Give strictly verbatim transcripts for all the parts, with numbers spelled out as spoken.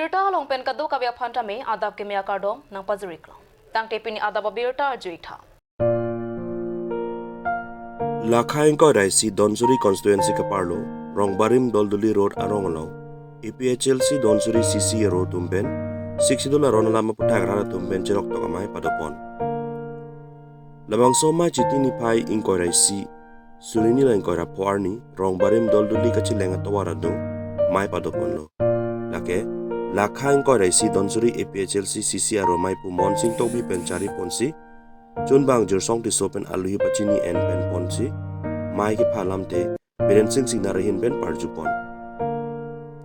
Birta along pen kadokave aphan tame adap keme akardom nangpajiriklo. Tangte pini adap abirta arju-ik tha. Lakha ingkoi ra isi Dhansiri constituency kaparlo, Rongbarim Dolduli Road arong along, A P H L C Dhansiri C C aro atum pen, Sixth Schedule aron alam aputhak rat atum pen cheroktok amei padopon. Labangso May Chiti niphai ingkoi ra isi, suri ni la ingkoi ra pho arni, Rongbarim Dolduli kacheleng atovar adung, mei padoponlo. Lake, Lakha ingkoi ra isi Dhansiri A P H L C C C aro meipu Monsing Tokbi pen chariponsi, chunbang Jirsong Tisso pen aluhi pachini en pen ponsi, mei kepha alamthe, Biren Sing Singnar ahin pen parjupon.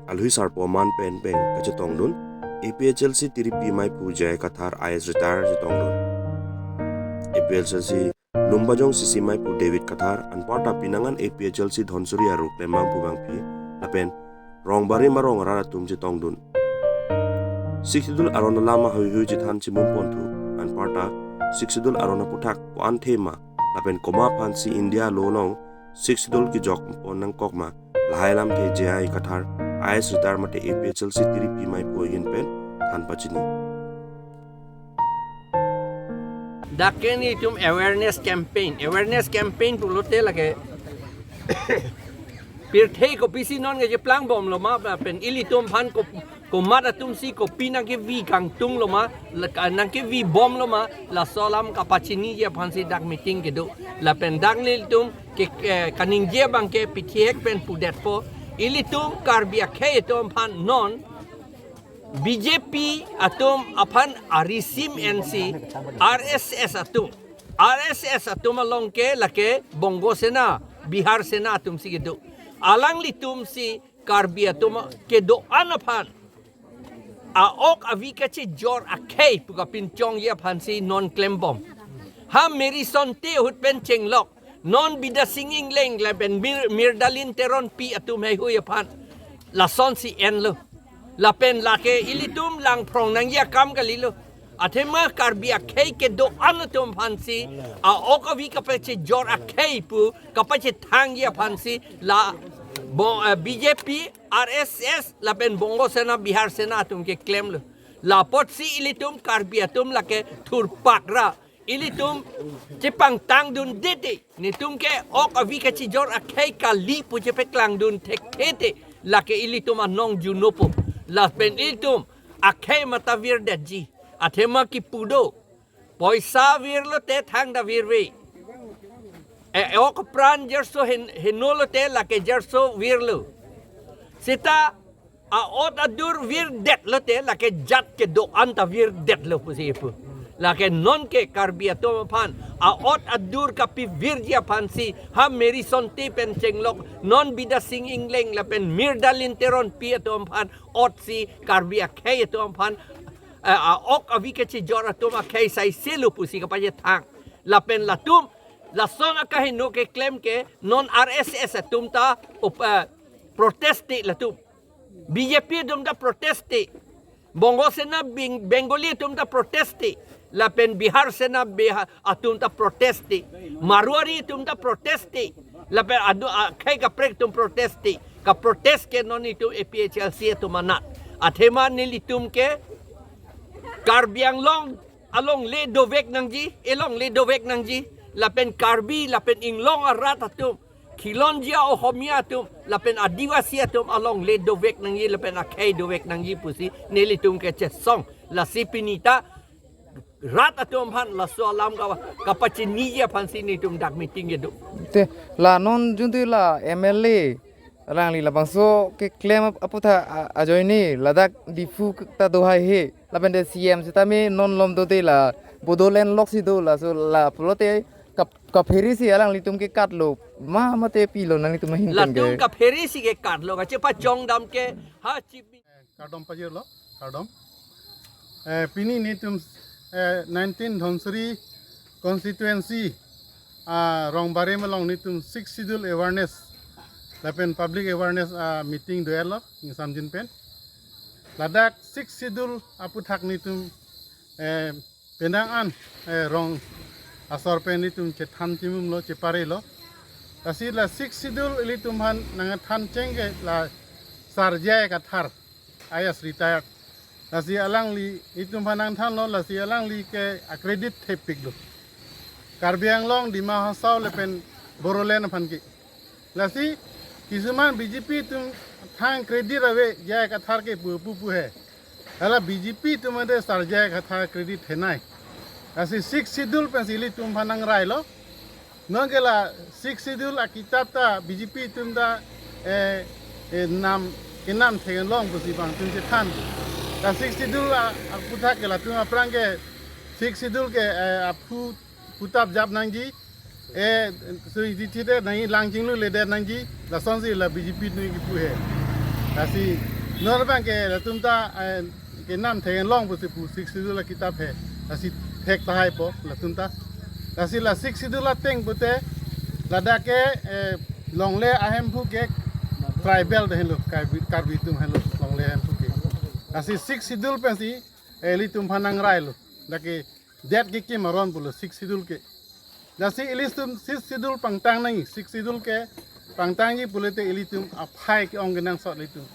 Aluhi sarpo aman pen pen kachetongdun, A P H L C tiripi meipu J I Kathar I A S retire chetongdun. A P H L C Lumbajong C C meipu David Kathar, anparta pinangan A P H L C Dhansiri aro klembangpo bangpi, lapen Rongbarim arong arat atum chetongdun. Sixth Schedule aron alam ahuihui chethan chimum ponthu, anparta Sixth Schedule aron aputhak ko-an thema, lapen komat aphansi India law along Sixth Schedule kejok pon nangkok ma, lahai alamthe J I Kathar I A S retire mate A P H L C tiripi meipu ahin pen than pachini. Dak ke nelitum awareness campaign, awareness campaign pulote lake pirthe kopisi non kecheplang bomlo ma, pen ilitum aphan ko, komat atumsi kopi nangkevi kangtunglo ma, laka nangkevi bomlo ma, laso alam kapachiniji aphansi dak meeting kedo. Lapen dak nelitum ke, ke kaningje abangke pithihek pen pudetpo, ilitum Karbi akhei atum aphan non B J P atum aphan arisim ensi R S S atum, R S S atum along ke lake Bongo Sena, Bihar Sena atumsi kedo. Alanglitumsi Karbi atum kedo-an aphan a-ok avi kachejor akhei pu kapinchongji aphansi non klembom. Ha Mary Sonte ahut pen chenglok, non Bidya Sing Engleng lapen Mir, Miralin Teronpi atum heihui aphan lasonsi enlo. Lapen lake ilitum langphrong nangji akam kalilo. Athema Karbi akhei kedo-an atum aphansi a-ok avi kapachejor akhei pu kapachethangji aphansi la bo, eh, B J P, R S S lapen Bongo Sena, Bihar Sena atum keklemlo. Lapotsi ilitum Karbi atum lake thurpak ra ilitum chepangtangdunde te, netum ke ok avi kachejor akhei kali pu chepaklangdun thekthe te, lake ilitum anong junopo. Lapen ilitum akhei mata virdetji. Athema kipu do. Poisa virlo te thangta virve. E, e ok pran jerso hen, henolo te lake jerso virlo. Seta a-ot adur virdetlo te lake jat kedo-an ta virdetlo pusi pu. Lake non ke Karbi atum aphan a-ot adur kapivirji aphansi ha Mary Sonte pen chenglok, non Bidya Sing Engleng lapen Miralin Teronpi atum aphan otsi Karbi akhei atum aphan, eh, a-ok avi kachejor atum akhei saiselo pusi kapachethang. Lapen latum lason akaheno keklem ke non R S S atum ta op, eh, protest te latum. B J P atum ta protest te. Bongo Sena Beng-, Bengali atum ta protest te. Lapen Bihar Sena Biha-, atum ta protest te. Marwari atum ta protest te. Lapen adu akhei kaprek atum protest te. Kaprotest ke non itum A P H L C atum anat. Athema nelitum ke Karbi Anglong alongle dovek nangji, elongle dovek nangji, lapen Karbi, lapen inglong arat atum, khilonjia Ohomia atum, lapen Adivasi atum alongle dovek nangji, lapen akhei dovek nangji pusi nelitum kechesong. Lasi pini ta rat atum aphan laso alam ka, kapachiniji aphansi netum dak meeting kedo. Te, la non juntu la M L A alangli labangso keklem ap-, aphuthak a-, ajoine ladak Diphu k-, ta do haihe. Lapen te C M sitame non malom do te la Bodoland loksi do, laso la pulote kap-, kaphere si alanglitum kekatlo. Ma mate pilo nanglitum ahin pen ke. Latum kaphere si kekatlo, kachepachongdam ke ha chief. Kardom pajirlo, kardom. Eh, pini netum, eh, nineteen Dhansiri constituency, ah, Rongbarim along netum Sixth Schedule awareness lapen public awareness, ah, meeting do-etlo, ingsamjin pen. Ladak Sixth Schedule aphuthak netum, eh, penang an, eh, rong asor pen netum chethan chimumlo, cheparelo. Lasi la Sixth Schedule ilitum aphan nangthan cheng ke la Sar J I Kathar, I A S retired. Lasi alangli itum aphan nangthanlo, lasi alangli ke a-credit thepiklo. Karbi Anglong, Dima Hasao lapen Bodoland aphan ke. Lasi kisuman B J P atum thang credit ave, J I Kathar ke pu pu pu he. Hala B J P atum ade sar J I Kathar credit henai. Lasi Sixth Schedule pensi ilitum aphan nangrailo. Non ke la Sixth Schedule akitap ta B J P atum ta, eh, eh, nam, kenam theklong pusi bang atum chethan. La Sixth Schedule a, aputhak ke latum aphrang ke Sixth Schedule ke, eh, aphu putap jap nangji. Eh, so iti thide nangji, lang chingluledet nangji. Lasonsi la B J P atum kipu he. Lasi non bang ke latum ta, eh, kenam theklong pusi pu Sixth Schedule akitap he. Lasi thek tahai po latum ta. Lasi la Sixth Schedule ateng pute ladak ke, eh, longle ahemphu ke tribal de henlo, Karbi, Karbi atum henlo longle ahemphu ke. Lasi Sixth Schedule pensi, eh, ilitum aphan nangrailo. Dak ke det kekim aron pulo Sixth Schedule ke. Lasi ilitum Sixth Schedule pangtang nangji, Sixth Schedule ke pangtangji pulote ilitum aphai ke-ong kenangsot ilitum.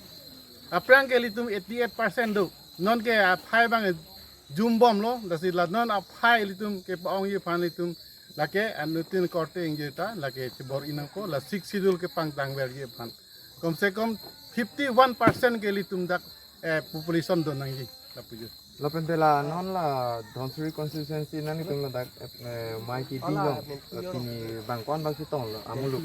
Aphrang ke ilitum eighty-eight percent do. Non ke aphai bang jumbomlo, lasi la non aphai ilitum ke pa-ongji aphan ilitum lake anuttin korte ingjeta lake chebor-i nangpo, la Sixth Schedule ke pangtangverji aphan. Kom se kom fifty-one percent ke ilitum dak, eh, population do nangji, lapu jo. Lapen te la non la Dhansiri constituency nanglitum ladak, eh, mai ke bijong, la pini bang ko-an bang chetonglo, amuluk.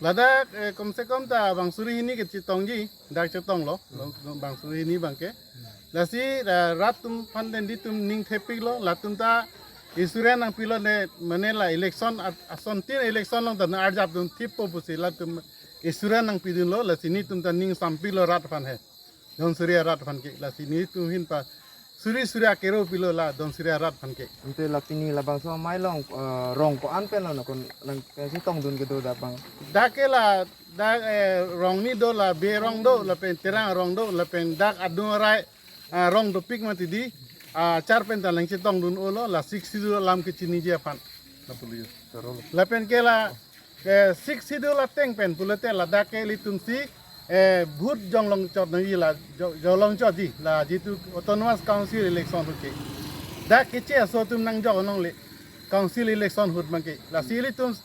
Ladak, eh, kom se kom ta bang suri hini ke chetongji, dak chetonglo, bang suri hini bang ke. Lasi, eh, rat atum aphan den ilitum ning thepiklo, latum ta insurance nangpilo ne, mane la election at-, asontin election along ta nang-arjap dunthippo pusi latum insurance nangpidunlo, lasi nelitum ta ning sampiklo rat aphan he. Dhansiri arat aphan ke, lasi nelitum ahin pa suri suri akero pilo la Dhansiri arat aphan ke. Ante la pini labangso amei along, eh, rong ko-an pen lo nang kon nang, eh, chetongdun kedo dak bang. Dak ke la, dak, eh, rong ni do, la Be rong do, lapen Terang rong do, lapen dak adung arai, ah, rong dopik mati di, ah, achar pen ta nangchetongdun-olo, la Sixth Schedule alam kechiniji aphan. Lapu jo. Lapen ke la, eh, Sixth Schedule ateng pen pulote ladak ke ilitum si, eh, vote jonglong chot nangji la, jo-, jonglong chotji la jitu Autonomous Council election ahut ke. Dak keche aso atum nangjok longle council election ahut bang ke. Lasi ilitum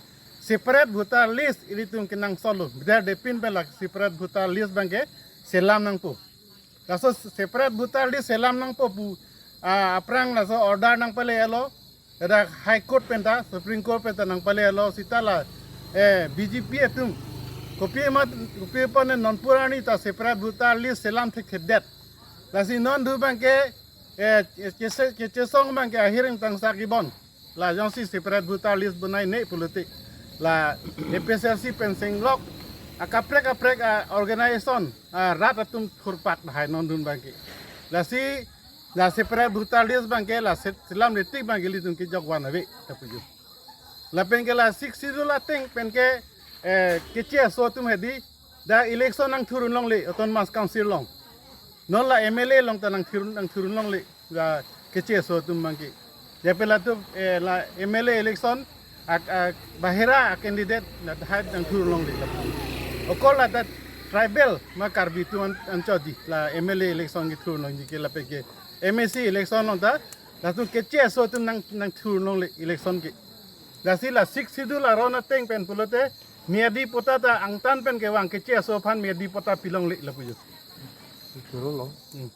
separate voter list ilitum kenangsotlo. Bidar depin pen la separate voter list bang ke selam nangpo. Laso separate voter list selam nangpo pu, ah, aphrang laso order nangpalelo. Ladak High Court pen ta, Supreme Court pen ta nangpalelo seta la, eh, B J P atum kopi mat, kopi apot ne non pu arni ta separate voter list selam thekthedet. Lasi non dubang ke, eh, kese-, kechesong bang ke ahiring tangsa kibon. La jongsi separate voter list bonai ne pulote, la A P H L C pen senglok akaprek kaprek a-organization, ah, rat atum thurpak dahai non dun bang ke. Lasi la separate voter list bang ke la se-, selam detik bang ke ilitum kejok van ave, lapu jo. Lapen ke la Sixth Schedule ateng pen ke, eh, keche aso atum hedi, dak election nangthurdun longle Autonomous Council along. Non la M L A along ta nangthur-, nangthurdun longle, la keche aso atum bang ke. Jape latum, eh, la M L A election, ak, ak, bahira a-candidate la dahai nangthurdun longle lapu. Okol la dak tribal ma Karbi atum an, anchotji la M L A election kethurdun longji ke lapen ke M A C election along ta latum keche aso atum nang, nangthurdun longle election ke. Lasi la Sixth Schedule aron ateng pen pulote miyadi patta ta angtan pen kevang keche aso aphan miyadi patta pilongle lapu jo. Thurlo. Hmm.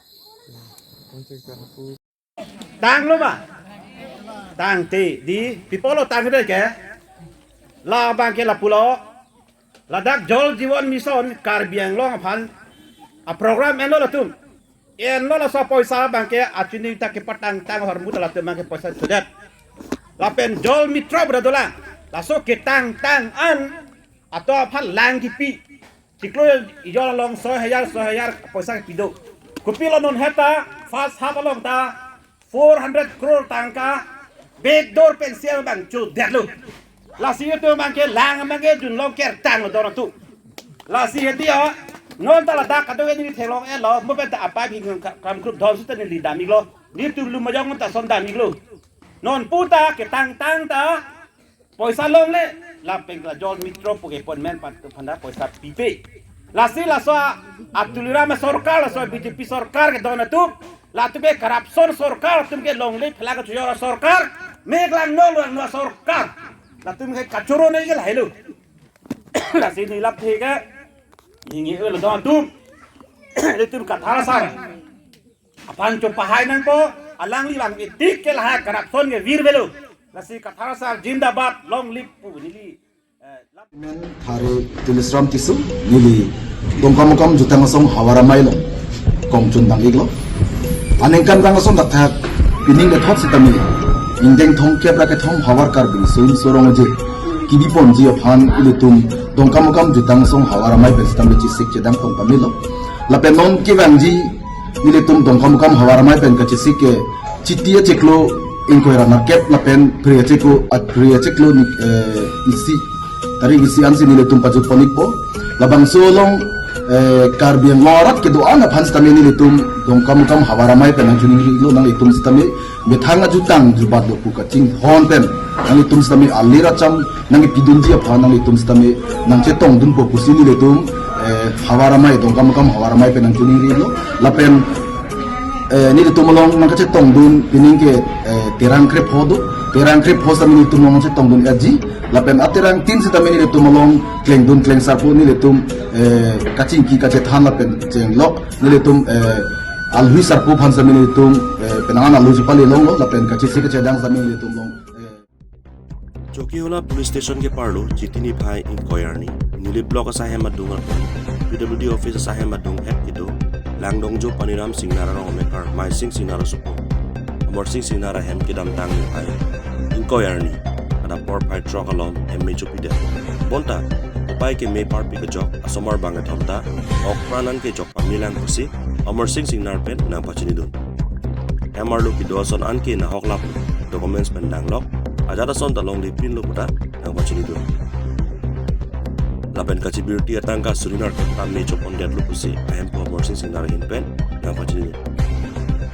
Tanglo ma? Tangte di, pi apotlo tangte ke? Labang ke lapulo. Ladak Jal Jeevan Mission Karbi Anglong aphan a-program enlo latum. Enlo laso apoisa bang ke achini ta kepatangtang ahormu ta latum bang ke poisa sudet. Lapen Jal Mitro bra dolang. Laso ketangtang an atum aphan lang kipi. Chiklo ijol along soi hajar, soi hajar poisa kipi do. Kopilo non heta first half along ta four hundred crore tangka backdoor pen sel bang chodetlo. Lasi itum bang ke lang bang ke junlong kertanglo don atum. Lasi hedi ya, non ta ladak kado ini theklong enlo, mo pen ta apai bing kam krup don sita neli dam-iklo. Nelitum Lumbajong ta son dam-iklo. Non pu ta ketangtang ta poisa longle, lapen ke la Jal Mitro pu ke appointment pan tu phanda poisa pipe. Lasi laso a Tuliram sorkar, laso B J P sorkar ke don atum, Latum ke corruption sorkar, latum ke longle phelak kachojor sorkar, mek langno langno sorkar. Latum ke kachoro ne ke lahelo. Lasi neli lapu ke, ingni el don atum. Latum Kathar asar aphan chopahai nangpo, alangli lang etik ke lahai corruption ke virvelo. Lasi Kathar asar zindabad, long live pu neli. Eh, lap- Men Thare Tulisram Tisso, neli Dongkamukam Jutang Asong Havar Amei along kongchun dang-iklo. Aningkan dang ason dakthak pining kethot sitame, ingdeng thomkep ra kethom havar Karbi so-inso rong aje kebi ponji aphan ilitum Dongkamukam Jutang Asong Havar Amei pen sitame chesik chedang tong pamelo. Lapen non kevangji nelitum Dongkamukam Havar Amei pen kachesik ke Chiti achiklo ingkoi ra nerkep lapen Phre achiklo, a, Phre achiklo ni, eh, isi tarik isi ansi nelitum pajut pon-ikpo. Labangso along, eh, Karbi Anglong arat kedo-an aphan sitame nelitum Dongkamukam Havar Amei pen nangchoningri-iklo, nanglitum sitame methang ajutang jubatlo pu kachinghon pen nanglitum sitame alir acham nangkepidunji aphan nanglitum sitame nangchetongdunpo pusi nelitum, eh, Havar Amei, Dongkamukam Havar Amei pen nangchoningri-iklo. Lapen, eh, nelitum along nangkachetongdun pining ke, eh, terang krepho do. Terang krepho sitame nelitum along nangchetongdun-ikji. Lapen aterang tin sitame nelitum along klengdun klengsarpo, nelitum, eh, kachingki kachethan lapen chenglok. Nelitum, eh, alhui sarpo aphan sitame nelitum, eh, penang an alhui chepale longlo, lapen kachesik kachedang sitame nelitum along, eh, Chokihola Police Station keparlo Chiti niphai ingkoi arni Nilip Block asahem adung arpon P W D Office asahem adung het kedo Langdongjo Paniram Singnar arong amekar Maising Singnar asopo Amarsing Singnar ahem kedamtang niphai ingkoi arni adap porphai throk alom hem me chopidet. Bonta kopai keme parpi kejok asomar bang kethom ta okpran an kejok pamilang pusi Amarsing Singnar pen nangpachinidun. Hem arlo kedo ason anke nahok lap documents pen danglok, ajat ason ta longle pinlo puta nangpachinidun. Lapen kachibirti atangka suri nerkep ta me chopondetlo pusi ahemphu Amarsing Singnar ahin pen nangpachinidun.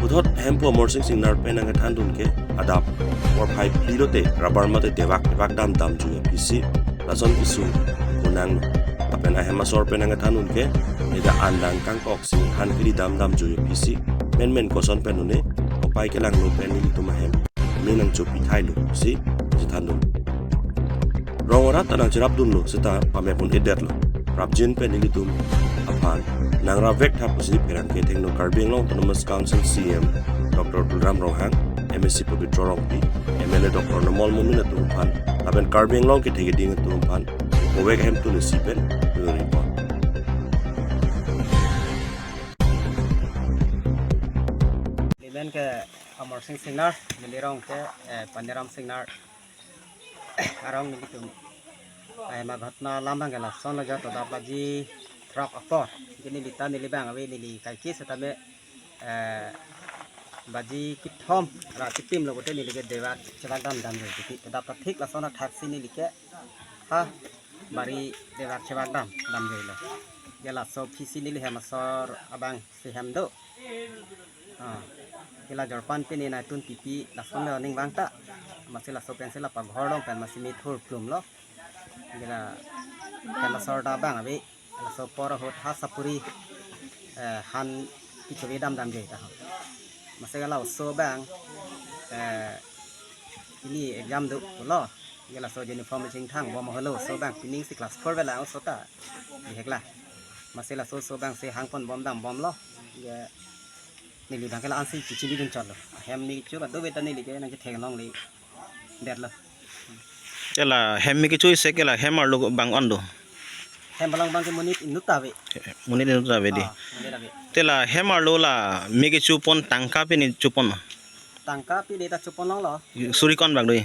Puthot hemphu Amarsing Singnar pen nangkethandun ke adap porphai phli lote rubber mate debak debak damdam juya pisi lason kesung konanglo. Lapen ahem asor pen nangkethandun ke neda andang kangkok si han kiri damdam juya pisi menmen koson pen une kopai kelanglo pen nelitum ahem me nangchopi thailo si chethandun. Rong arat ta nangcherapdunlo seta pamepon-edetlo. Prapjin pen nelitum aphan nangrap vek tha pusi pherangke thengno Karbi Anglong Autonomous Council C E M Doctor Tuliram Ronghang, M A C Pabitra Rongpi, M L A Doctor Numal Momin atum aphan lapen Karbi Anglong kethe keding atum aphan kovek ahemtun isi pen nuri pon. Neli men ke Amarsing Singnar, neli rong ke, eh, Paniram Singnar arong nelitum. Ai ma ghatna lam bang ke lasonlo jo, to adap baji throk apor. Ke neli ta neli bang ave neli kaike setame, eh, baji kethom ra ketimlo pulote neli ke debak chebak damdam jo. Jadi to adap ta thik lason athak si neli ke ha bari debak chebak damdam jolo. Ya laso aphisi neli hem asor abang si hem do. Ah, ke la jorpan pini nangtun pipi lason le aning vang ta. Masi laso pensi la paghor long pen masi methur plumlo. Ke la hem asor ta bang ave. Laso apor ahut ha sapuri, eh, han kechovi damdam je ta. Masi ke la oso bang, eh, pini exam do pulo. Ke laso uniform chingthang bom holo oso bang pining si class four ave la oso ta. Bihek la. Masi laso oso bang si hangpon bom dambomlo. Ke neli bang ke la ansi chichini dun chotlo. Hem me kecho kadokave ta neli ke nangkethek longle detlo. Ke la hem me kecho isi ke la hem arlo bang-an do? Hem along bang ke monit inut ta ave. Monit inut ta ave di. Ah, monit ave. Te la hem arlo la me kechopon tangka pini chopon ma? Tangka pini ta chopon longlo. Suri ko-an bak do?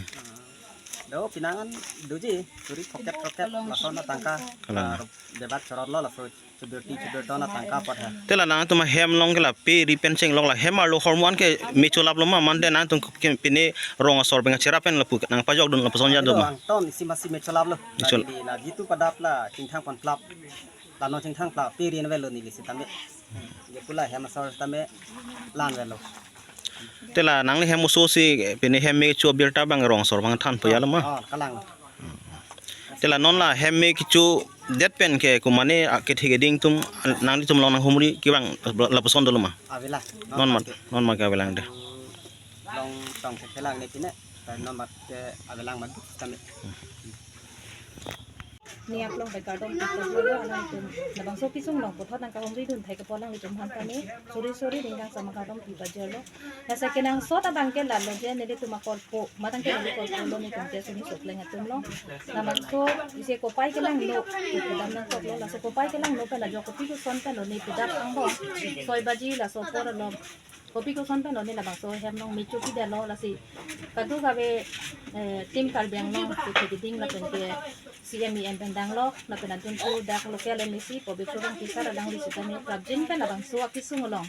Do pinangan doji, suri throkkep throkkep, lason atangka. Kalang. Ah, debak chorotlo laso chibirti chibirton atangka apot ha. Te la nangtum ahem along ke la pe ri pen chenglok, la hem arlo ahormu an ke me cholaplo ma, mate nangtum ke pine rong asor pen cherap pen lapu nangpajokdun lapuson jadun ma? Angton isi masi me cholaplo. Mechol- Neli la jitu padap la chingthang pon plap. La non chingthang plap pe ri an avelo neli sitame. Ke pu la hem asor sitame la-an avelo. Te la nangli hem oso si pine hem me kecho birta bang rong asor bang thanpo ya lo ma? Oh, kalang. Te la non la hem me kecho det pen ke kumane, ah, kethe keding atum, ah, nanglitum along nanghumri kevang lapuson dolo ma? Avelang. Non mat, non mat ke avelang de. Long tong ke thelang ne pine, non mat ke avelang mat kami. Ni aklong bai kardom pi ta dolo, alangtum labangso kesung along puthot nangkahumri dun thai kepo alanglitum aphan tame, suri suri dingdang sama kardom pi pajirlo. Lasi kenangsot abang ke lalo je nelitum akorpo, matang ke neli korpo lo, netum ke suni sopleng atum lo. Labangso isi kopai kelangno, kedam nangkoklo, laso kopai kelangno pen ajok kopi koson pen lo ne kedam angbong soi baji laso apor along kopi koson pen lo ne labangso hem along me chopidetlo, lasi kadokave, eh, Team Karbi Anglong kethe keding lapen ke C M E M pen danglok lapen adunthu dak local M A C Pobitro Rongpi sir alangli sitame prapjin pen labangso akesung along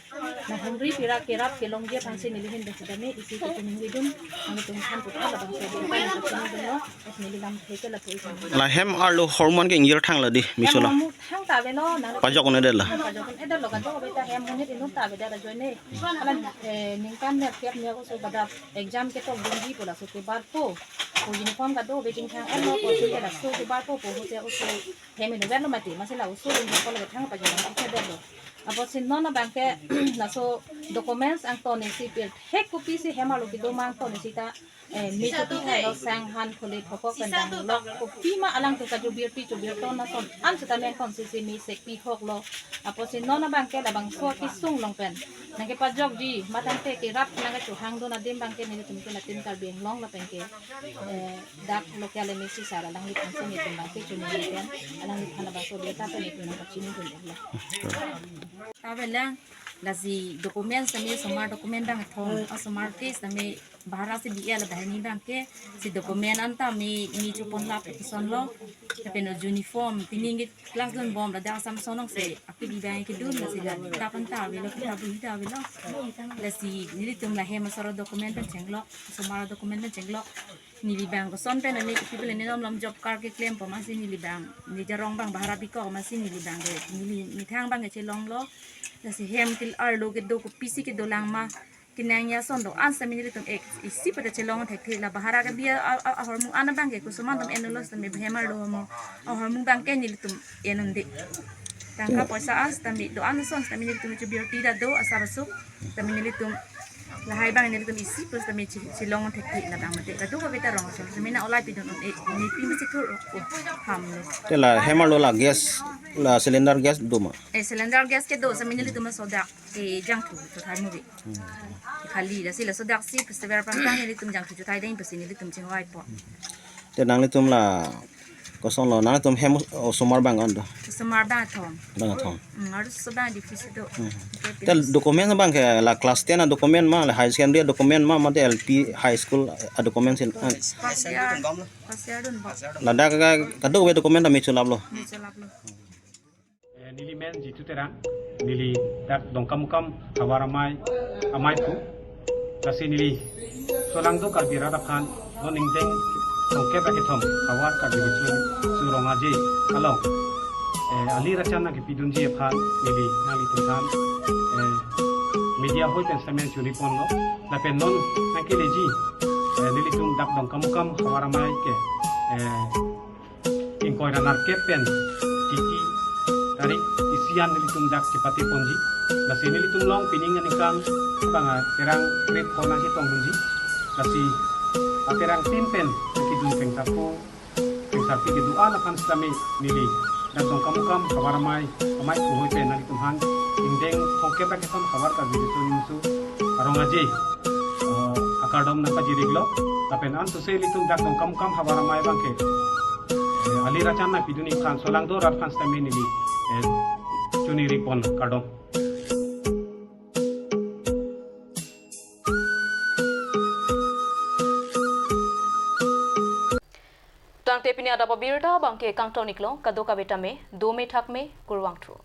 nanghumri pira kerap kelongji aphansi neli ahin pen sitame isi kachiningri dun nanglitum aphan puthot labangso abirta nangkachinidunlo. Neli lamthe ke lapu isi. La hem arlo ahormu an ke ingjir thang la di, miso la. Hem ahormu thang ta avelo, nang pajok un-edetlo. Pajok un-edetlo, kadokave ta hem monit inut ta avedet ajoine. Alang, eh, ningkan nerkep ne oso pada exam ketok dunji pu laso kebarpo. Pu uniform kadokave chingthang-etlo, pu si ke laso kebarpo pu hu te oso hem inutlo mati, amatsi la oso dunji pu lake thang pajok un-edetlo. Apotsi non abang ke laso documents angton isi pirthek kopisi hem arlo kedo ma angton isi ta, eh, me chopithailo, sang han khole phokok pen danglok kopima alangtum kachobirpi chobirton ason an sitame angton sisi me sek pihoklo. Apotsi non abang ke labangso akesung along pen nangkepajokji, matang te kerap nangkachohang dun adim abang ke nelitum ke la Team Karbi Anglong lapen ke, eh, dak local M A C sir alangli aphansi netum abang ke choningri pen alangliphan labangso abirta pen netum nangkachinidunlo. Ta avelang, lasi documents tame osomar document abang thom, osomar case tame bahara si D L bahini abang ke, si document anta me, me chopon lap kesonlo, lapen uniform, pining ke class dunbom ladak Samsonong si apidi abang kedun, lasi la ta pen ta avelo, ta bui ta avelo. Lasi nelitum la hem asor document pen chenglok, osomar document pen chenglok. Neli abang koson pen ame kipi pele ne nom lam job card keklempo amatsi neli abang, ne jarong abang bahara bikok amatsi neli abang ke, neli methang abang ke chelonglo. Lasi hem ke arlo kedo kopisi kedolang ma, kenangji ason do-an sitame nelitum ek isi pada chelong thekthe, la bahara kebi a, a, a, ahormu an abang ke koson ma atum enlo sitame hem arlo ahormu, ahormu abang ke nelitum en un-e. Tangka poisa an sitame do-an ason sitame nelitum chobirti ta do asap asuk, sitame nelitum lahai abang nelitum isi pu sitame che, chelong thekthe labang mate. Kadokave ta rong ason sitame nang olai pidun un-e, ne pi masi thur o hamlo. Te la hem arlo la gas, la cylinder gas do ma? Eh, cylinder gas ke do, sitame nelitum laso dak e jangthu chothai mubi. Hmm. Khali lasi laso dak si festival pangpang nelitum jangthu chothai deng pusi nelitum chingvaipo. Te nanglitum la kosonlo, nanglitum hem osomar abang an do? Osomar abang thom. Abang thom. Hmm, arloso abang di office do. Hmm. Te document abang ke la class ten a document ma, la high secondary a document ma, mate L P high school a document si? First year, first year dunbom. Ladak ka, kadokave document ta me cholaplo. Me cholaplo. Eh, neli men Jitu Terang, neli dak Dongkamukam havar amei, amei pu. Lasi neli solangdo Karbi rat aphan non ingdeng throngkep ra kethom havar Karbi Riso Nimso Rong Aje along, eh, ali rachan nangkepidunji aphan neli nanglitum aphan, eh, media hoi pen sitame choningri ponlo. Lapen non nangkeleji, eh, nelitum dak Dongkamukam havar amei ke, eh, ingkoi ra nerkep pen Titi tarik isi an nelitum dak chepate ponji. Lasi nelitum along pining aningkan abang a terang krep ko nangchetong dunji. Lasi a terang tin pen kedun pengsarpo, pengsarpi kedo-an aphan sitame neli dak Dongkamukam havar amei, amei pu hoi pen nanglitum aphan ingdeng throngkep ra kethom havar Karbi Riso Nimso Rong Aje, eh, akardom nangpajir-iklo. Lapen anso si nelitum dak Dongkamukam havar amei abang ke, eh, ali rachan nangpidunji aphan solangdo rat aphan sitame neli, eh, choningri pon, kardom. Tangte pini adap abirta abang ke kangton-iklo, kadokave tame dome thakme, kurvangthu.